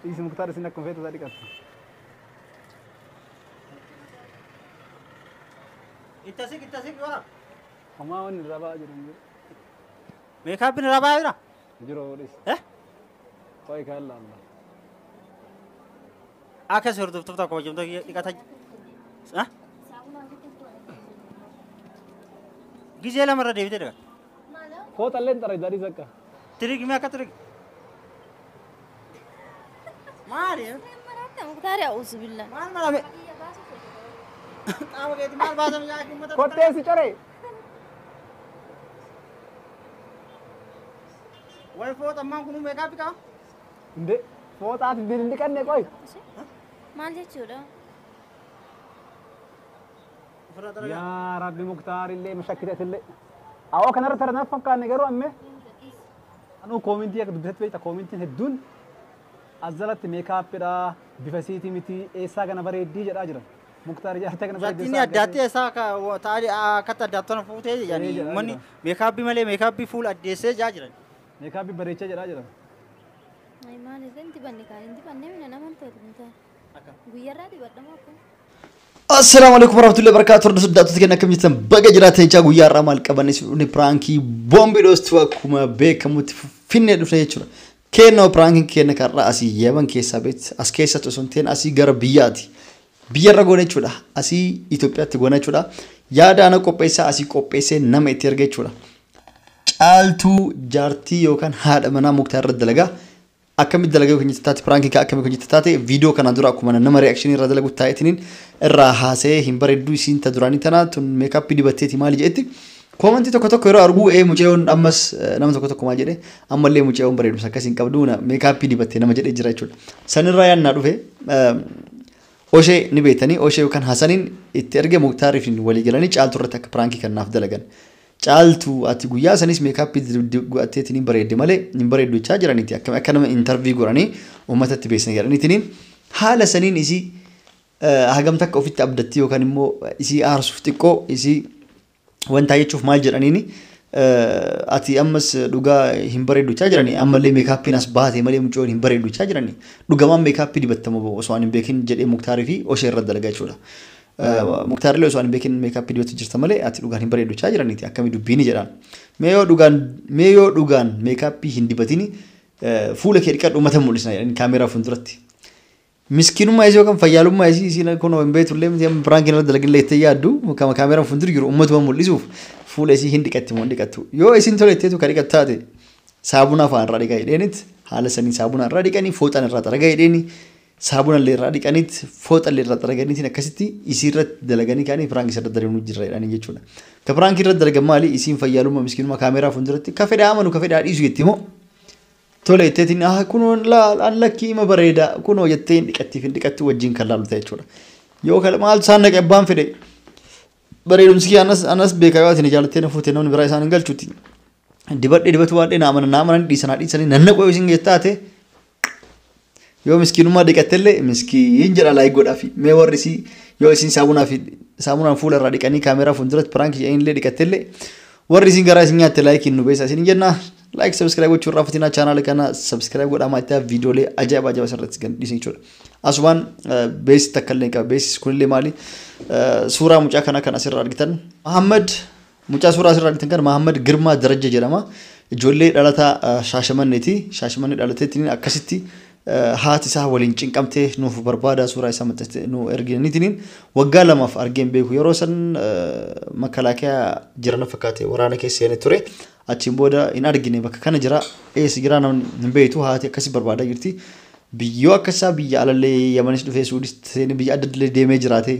Dhiisi Muktaar isin akkuma feetu isaa dhiqattu. Itti asii itti asii wara. Homaa wanni irraa ba'aa jiru hin jiru. Meekaappiin irraa ba'aa jira? Jiru dhiisi. Eh? Qo'i kaan laalla. Akkas hordoftoota kabajamtoota dhiqata. Ah? Gizee lama irra deebitee dhiqata. Fooxallee hin xaragdaa dhiisi akka. Tirigi mee akka tirigi. Maali? Muktaari a'uuzu billah. Maal marame? Qaama keetii maal baasame yaa uummata? Kottee si coree. Way fooxa ammaan kun meekaappii qaba? Inde fooxaati hin dhiqanne qo'i. Maal jechuudha? Ofirraa xaragaa. Yaa Rabbi Muktaar illee mashakkiteet illee. Awoo kanarra taranaaf fakkaanne garuu amme. Anuu koomintii akka dubbisatti beekta koomintiin hedduun as jalatti meekaappiidha bifa siitii miti eessaa kana bareeddii jedhaa jiran. Muktaar ijaartee kana bareeddii. Jaattiin addaatti eessaa akka ta'anii akkatti addaatti fuutee jedhanii jedhaa uummanni jira. Meekaappii malee meekaappii fuula addeessee jaa jiran. Meekaappii bareechaa jedhaa jiran. Ay maal hin dibanne kaan hin dibanne mina naman to'atu Muktaar. Guyyarraa dibadhamoo akkam? Assalaamu alaikum warahmatullahi wabarakatuh. Hordoftoota daawwattoota keenya akkam jirtan baga jiraatan jechaa guyyaa har'aa maal qabanne si dhufne piraankii boombii dhoostuu akkuma beekamutti finnee dhufne jechuudha. Kennoo piraankiin keenya karraa asii Yemen keessaa beekti as keessatti osoo hin ta'in asii gara biyyaati. Biyyarra goone jechuudha. Asii Itoophiyaatti goone jechuudha. Yaada ana qopheessaa asii qopheessee nama itti erga jechuudha. Caaltuu jaartii yookaan haadha manaa Muktaar irra dalagaa. Akkamitti dalagaa yookiin jette taate piraankii akkamitti hojjette taate viidiyoo kanaan dura akkuma nama reakshinii irra dalagu taa'eetiniin irraa haasa'ee hin bareedduu isiin ta duraanii tanaa tun meekaappii dibatteeti maali jedhetti. Koomentii tokko tokko yeroo arguu ee mucayyoon ammas nama tokko tokko maal jedhe ammallee mucayyoon bareedumsa akkasii hin qabdu meekaappii dibattee nama jedhee jira jechuudha. Sanirraa yaadnaa dhufe Oshee ni beektanii Oshee yookaan Hasaniin itti erge Muktaariif walii galanii Caaltuu irratti akka piraankii kanaaf dalagan. Caaltuu ati guyyaa sanis meekaappii godhatteetiin hin bareedde malee hin bareeddu jechaa jiraniiti. Akkami akka nama intarvii godhanii uummatatti beeksisan jedhaniitiin haala saniin isii hagam takka ofitti abdatti yookaan immoo isii aarsuuf xiqqoo isii wanta jechuuf maal jedhaniini ati ammas dhugaa hin bareeddu jechaa jiranii ammallee meekaappiin as baate malee mucayyoon hin bareeddu jechaa jiranii dhugamaan meekaappii dibattamu osoo ani hin beekin jedhee Muktaarii fi Oshee irra dalagaa jechuudha. Muktaarillee osoo ani hin beekin meekaappii dibatu jirta malee ati dhugaan hin bareeddu jechaa jiraniiti akkami dubbiini jedhaan. Mee yoo dhugaan meekaappii hin dibatini fuula kee dhiqadhu uummata mul'isna jedhanii kaameeraa fuulduratti. Miskinummaa isii yookaan fayyaalummaa isii isiin kun hin beektu illee miti amma piraankiin irra dalagillee itti yaaddu kama kaameeraan fuuldura jiru uummatuma mul'isuuf fuula isii hin dhiqatti moo hin dhiqattu. Yoo isiin tole itteetu kan dhiqattu taate saabunaa fa'aa irraa dhiqaa jedheenit haala sanii saabunaa irraa dhiqanii fooxaan irraa xaragaa jedheeni saabuna illee irraa dhiqaniit fooxa illee irraa xaraganiitiin akkasitti isii irratti dalaganii kaanii piraankii irra dalaguu jirra jedhanii jechuudha. Ka piraankii irra dalagan maali isiin fayyaalummaa miskinummaa kaameeraa fuulduratti ka fedhaa amanu ka fedhaa dhiisu jetti moo tole jetteetiin ah kunoo laal an lakkii ima bareeda kunoo jettee hin dhiqattiif hin dhiqattu wajjin kan laalu ta'e jechuudha. Yoo kan maaltu isaan dhaqe abbaan fedhe bareedumsi kiyya anas anas beekaa yoo ati jaalattee na fuute namni biraa isaan hin galchuuti. Dibadhee dibatu baadhee na amana na amanan dhiisan haa dhiisanii nan naqu yoo isin taate yoo miskiinummaa dhiqattellee miskiin jedha laayik godhaafi mee warri isii yoo isin saabunaa fi saabunaan fuula irraa dhiqanii kaameeraa fuulduratti piraankii jedhanii dhiqattellee warri isin garaa isin nyaatte laayikiin nu beesaa isin jenna. Like subscribe gochuu irraa fatinaa chaanaala kana subscribe godhaa maatii viidiyoolee ajaa'iba ajaa'iba asirratti kan dhiisan jechuudha. Asumaan beeksisi takka illee qaba. Beeksisi kunillee maali? Suuraa mucaa kana kan asirraa argitan Mahammad mucaa suuraa asirraa argitan kana Mahammad Girmaa Darajja jedhama. Ijoollee dhalataa Shaashamanneeti. Shaashamannee dhalateetiin akkasitti haati isaa waliin cinqamtee nuuf barbaada suuraa isaa maxxansitee nu erginaniitiin waggaa lamaaf argeen beeku yeroo san makalaakiyaa jiran fakkaate waraana keessa seenee ture. Achiin booda hin argine bakka kana jira eessa jira namni hin beektu haati akkasii barbaadaa jirti. Biyyoo akkasaa biyya alallee Yamanis dhufee Suudis seenee biyya adda addaa deemee jiraate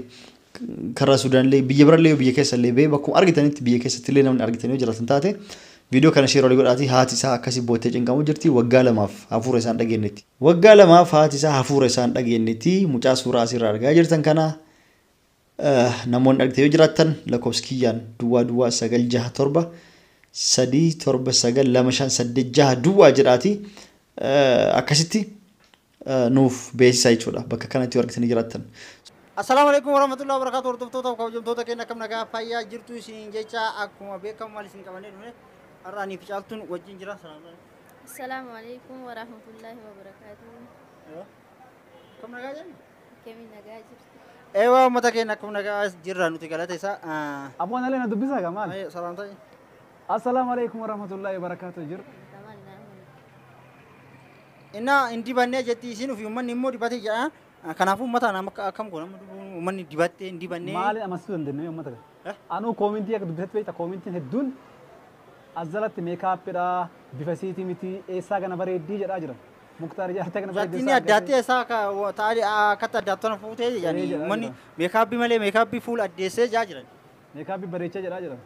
karaa Suudaanillee biyya birallee biyya keessallee ba'ee bakkuma argitanitti biyya keessattillee namni argitanii yoo jiraatan taate viidiyoo kana sheer olii godhaatii haati isaa akkasii boottee cinqamuu jirti waggaa lamaaf hafuura isaan dhageenyetti. Waggaa lamaaf haati isaa hafuura isaan dhageenyetti mucaa suuraa asirraa argaa jirtan kana namoonni argitanii yoo jiraattan lakkoofsa kiyyaan duwwaa duwwaa 9 6 7 3 7 9 2 5 8 6 duwwaa jedhaati akkasitti nuuf beeksisaa jechuudha bakka kanatti yoo argitanii jiraattan. Assalaamu alaikum warahmatullahi wabarakatuh. Hordoftoota kabajamtoota keenya akkam nagaa fayyaa jirtu isiniin jecha akkuma beekamu maal isin qabannee dhufne har'a anii fi Caaltuun wajjin jira. Assalaamu alaikum warahmatullahi wabarakatuh. Akkam nagaa jennu? Akkamiin nagaa jirtu? Eewwa uummata keenya akkam nagaa jirra nuti galata isaa. Abboon alee na dubbisaa gaa maal? Salaamtaa. Assalaamu alaikum warahmatullahi wabarakatuh jir. Maal naa amantu? Innaa hin dibannee jetti isiin ofii uummanni immoo dibatee jedha. Kanaafuu uummata nama akkam goona uummanni dibattee hin dibannee. Maaliin amansiisuu dandeenyu uummata kana? Anuu koomintii akka dubbisatti beekta koomintiin hedduun as jalatti meekaappiidha bifa siitii miti eessaa kana bareeddii jedhaa jiran. Muktaar ijaartee kana bareeddii. Jaattiin addaattee isaa akkatti addaattona fuutee jedhanii uummanni meekaappii malee meekaappii fuula addeessee jaa jiran. Meekaappii bareechaa jedhaa jiran.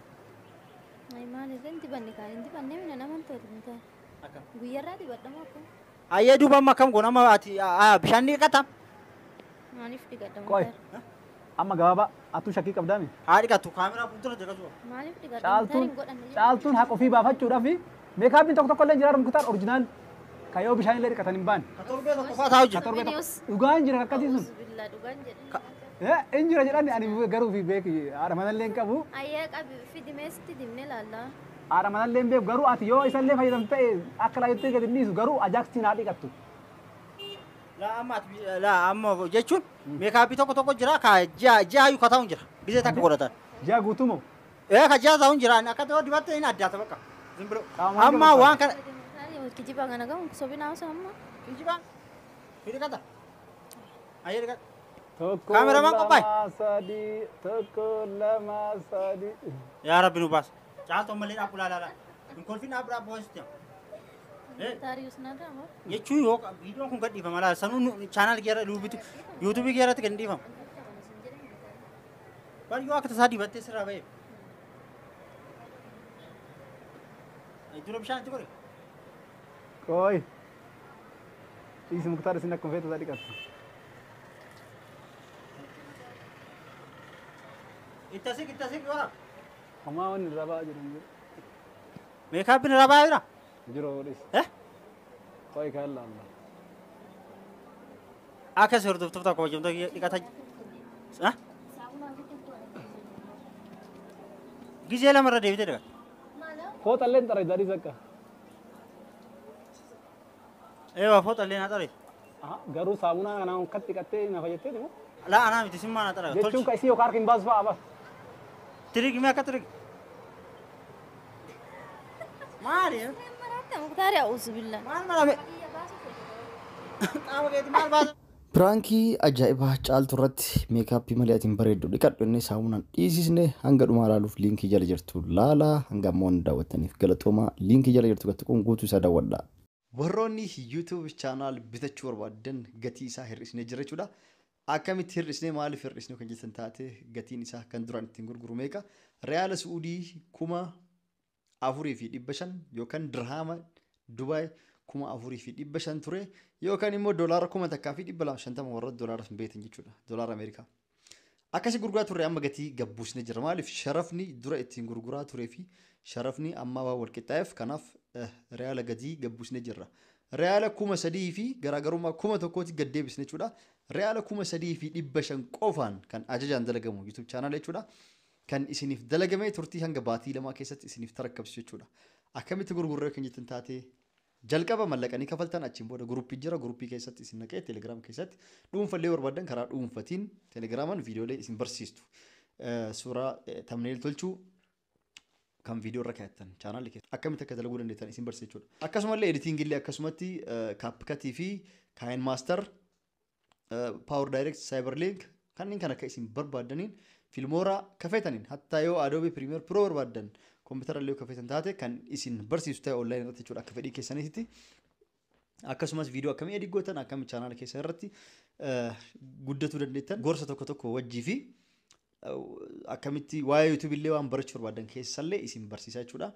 Maal irra hin dibanne kaan hin dibanne mina namantoota hin taane. Guyyarraa dibadhamoo akkam? Ayyee duuba amma akkam goona amma ati bishaan ni dhiqata. Maaliif dhiqadha Qoy. Muktaar? Amma gabaabaa atuu shakkii qabdaami. Haa dhiqattu kaameraa fuuldura dhiqatu. Maaliif dhiqadha Muktaar hin godhanne jedhu? Caaltuun haqa ofii baafachuudhaaf meekaappiin tokko tokko illee jira Muktaar orjinaal kan yoo bishaan illee dhiqatan hin baane. Ka torbee tokko fa'aa taa'u jira. Torbee tokko dhugaan jira akkasii sun. Billaa dhugaan jedhan. Hin jira jedhani ani garuu fi beeki haadha manallee hin qabu. Ayyee qabi fidimee sitti dibnee laallaa. Haadha manallee hin beeku garuu ati yoo isallee fayyadamtu ta'e akka laayyutti gadi hin dhiisu garuu ajaaksiin haa dhiqattu. Laa amma ati laa amma jechuun meekaappii tokko tokko jira ka ji'a ji'a ka ta'u jira. Gisee takka godhatan. Ji'a guutuu moo? Ee ka ji'a ta'u jira akka ta'u dibatte hin addaata bakka. Zimbiro. Amma waan kana. Kijiba kana gamu sobina hausa amma. Kijiba. Fidi kata. Ayyee dhiqata. Tokko Kaameramaan qophaa'e. lama sadii tokko lama sadii. Yaa Rabbi nu baas. Caaltuu malee dhaabbu laa laa. Hin kolfin dhaabbu dhaabbu hoositti. Muktaar yusnarraa moo? Jechuun yoo viidiyoon kun gadhiifama laa sanuu chaanaal geera luubitu yuutuubii geeratti gad dhiifama. Bari yoo akka tasaa dibattee sirraa ba'e. Dura bishaan itti godhe. Qoy. Dhiisi Muktaar isin akkuma feetu isaa dhiqattu. Itti asii itti asii yoo Homaa wanni irraa ba'aa jiru hin jiru. Meekaappiin irraa ba'aa jira. Jiru dhiisi. Eh? Qoy kan laalla. Akkas hordoftoota kabajamtoota dhiqata. Gizee lamarra deebitee dhiqata. Fooxallee hin xarajja dhiisi akka. Eewa fooxallee naa xaree. Garuu saamunaa kanaan kan dhiqattee na fayyadtee moo? Laa anaa miti simmaa naa xaree. Jechuun kan isii yookaan harka hin baasu fa'a bas. Tirigi mee akka tirigi. Maali? Maratta Muktaar a'uuzu billaa. Maal marame? Qaama keetii maal baasa? Piraankii ajaa'ibaa Caaltuu irratti meekaappii malee atiin bareeddu dhiqadhu inni saamunaan dhiisisne hanga dhumaa ilaaluuf liinkii jala jirtu laala hanga ammoo nu daawwattaniif galatoomaa liinkii jala jirtu gattuquun guutuu isaa daawwadha. Warroonni YouTube channel bitachuu barbaadan gatii isaa hir'isnee jira jechuudha. Akkamitti hir'isnee maaliif hir'isnee kan jettan taate gatiin isaa kan duraan ittiin gurguru meeqa? Reyaala Su'uudii 4,500 yookaan dirhaama Dubaay 4,500 ture yookaan immoo doolaara 1,250 warra doolaara sun beektan jechuudha. Doolaara Ameerikaa. Akkasii gurguraa turre amma gatii gabbuusnee jira. Maaliif sharafni dura ittiin gurguraa turee fi sharafni ammaa waan wal qixxaa'eef kanaaf reyaala gatii gabbuusnee jirra. Reyaala 3,000 fi garaagarummaa 1,000tti gad deebisne jechuudha. Reyaala 3,500 qofaan kan ajajaan dalagamu YouTube channel jechuudha. Kan isiniif dalagame turtii hanga baatii 2 keessatti isiniif tarakkabsiisu jechuudha. Akkamitti gurgurree kan jettan taate jalqaba mallaqanii kafaltan achiin booda guruppii jira guruppii keessatti isin naqee telegiraam keessatti dhuunfallee barbaadan karaa dhuunfatiin telegiraamaan viidiyoolee isin barsiistu. Suuraa thumbnail tolchuu kan viidiyoo irra kaa'attan chaanaalii keessa akkamitti akka dalaguu dandeettan isin barsiisa jechuudha. Akkasumallee editingillee akkasumatti CapCut fi KineMaster, Power Direct, Cyberlink kanneen kan akka isin barbaadaniin Filmora kafeetaniin hattaa yoo Adobe Premiere Pro barbaadan kompiitara illee kafeetan taate kan isin barsiisu ta'e online irratti jechuudha akka fedhii keessaniitti. Akkasumas viidiyoo akkamii edit gootan akkamii chaanaala keessa irratti guddatuu dandeettan gorsa tokko tokko wajjii fi akkamitti waa'ee YouTube illee waan barachuu barbaadan keessallee isin barsiisa jechuudha.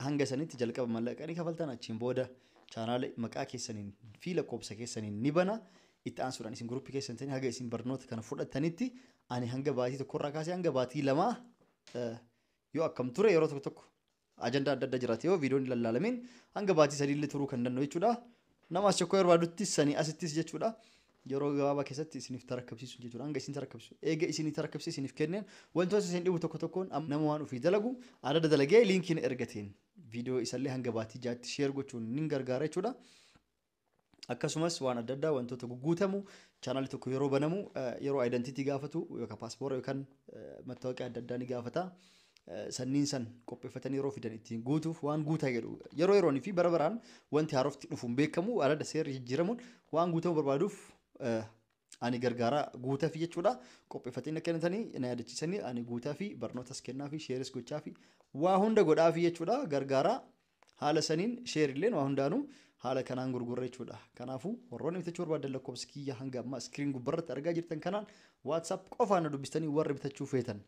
Hanga sanitti jalqaba mallaqanii kafaltan achiin booda chaanaala maqaa keessaniin fi lakkoofsa keessaniin ni bana. Itti aansuudhaan isin guruppii keessan ta'anii haga isin barnoota kana fudhatanitti ani hanga baatii tokkorraa kaasee hanga baatii 2 yoo akkam ture yeroo tokko tokko ajandaa adda addaa jiraate yoo viidiyoon lallaalamiin hanga baatii 3 illee turuu kan danda'u jechuudha. Nama as chokkoo barbaadutti sanii asittis jechuudha. Yeroo gabaabaa keessatti isiniif tarakkabsiisu jechuudha. Hanga isin tarakkabsiisu. Eega isinii tarakkabsiise isiniif kenneen wantoota isin dhibu tokko tokkoon nama waan ofii dalagu adda dalagee liinkiin ergateen viidiyoo isallee hanga baatii 6tti sheer gochuun ni gargaara jechuudha. Akkasumas waan adda addaa wantoota guguutamu chaanaalii tokko yeroo banamu yeroo identity gaafatu yookaan paaspoora yookaan mattaawoqiyaa adda addaa ni gaafata. Sanniin san qopheeffatanii yeroo fidan ittiin guutuuf waan guutaa jedhu yeroo yeroonii fi bara baraan wanti haarofti dhufuun beekamu adda seerri jijjiiramuun waan guutamu barbaaduuf ani gargaaraa guutaa fi jechuudha. Qopheeffatanii akka kennatanii na yaadachiisanii ani guutaa fi barnootas kennaa fi sheeris gochaa fi waa hunda godhaa fi jechuudha gargaaraa. Haala saniin sheerilleen waa hundaanuu haala kanaan gurgurra jechuudha. Kanaafuu warroonni bitachuu barbaadan lakkoofsa kiyya hanga ammaa iskiriin gubbaarratti argaa jirtan kanaan WhatsApp qofaan na dubbistanii warri bitachuu feetan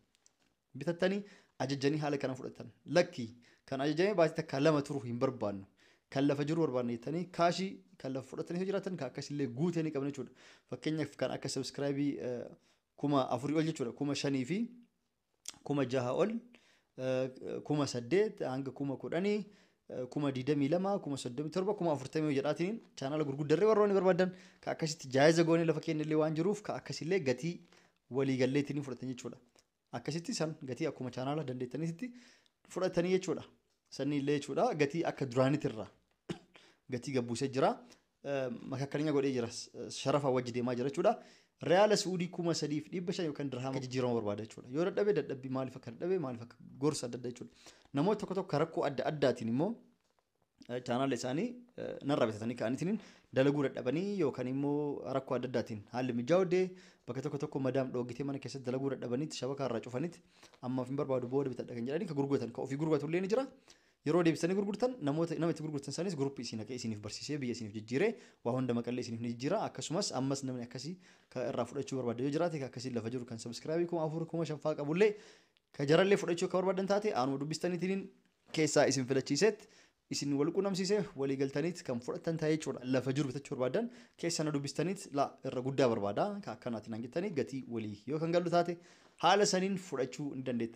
bitattanii ajajanii haala kana fudhatan. Lakki kan ajajamee baatii takka lama turuu hin barbaannu. Kan lafa jiru barbaanne jettanii kaashii kan lafa fudhatanii jiraatan kan akkasillee guutee ni qabna jechuudha. Fakkeenyaaf kan akka sabskraayibii 4,000 ol jechuudha. 5,000 fi 6,000 ol 8,000 hanga 10,000 22,000 37,000 40,000 jedhaatiin chaanaala gurguddarree warroonni barbaadan kan akkasitti jaayiza goonee lafa kennillee waan jiruuf kan akkasillee gatii waliigalleetiin fudhatan jechuudha. Akkasitti san gatii akkuma chaanaala dandeettaniitti fudhatanii jechuudha. Sanni illee jechuudha gatii akka duraanitirra gatii gabbuusee jira. Makakkalina godhee jira sharafa wajji deemaa jira jechuudha. Reyaala Suudii 3,500 yookaan dirhama jijjiirama barbaada jechuudha. Yoo dadhabe dadhabbii maaliif akka dadhabe maaliif akka gorsa adda addaa jechuudha. Namoota tokko tokko rakkoo adda addaatiin immoo chaanaala isaanii narra bitatanii ka'aniitiin dalaguu dadhabanii yookaan immoo rakkoo adda addaatiin haalli mijaa'u bakka tokko tokko madaam dhoogitee mana keessatti dalaguu dadhabaniitti shabakaa irraa cufanitti ammaaf hin barbaadu booda bitadha kan jedhanii kan gurguratan kan ofii gurguratu illee ni jira. Yeroo deebisanii gurgurtan namoota nama itti gurgurtan sanis guruppii isin haqee isiniif barsiisee biyya isiniif jijjiiree waa hunda maqallee isiniif ni jijjiira. Akkasumas ammas namni akkasii kan irraa fudhachuu barbaadu yoo jiraate kan akkasii lafa jiru kan sabskraayibii 4,000 5,000 fa'aa qabullee kan jarallee fudhachuu akka barbaadan taate aanuma dubbistaniitiin keessaa isin filachiisetti isin wal quunnamsiisee walii galtaniit kan fudhatan ta'ee jechuudha. Lafa jiru bitachuu barbaadan keessa na dubbistaniit la irra guddaa barbaada kan akkanaatiin hangittanii gatii walii yoo kan galu taate haala saniin fudhachuu ni dandeetta.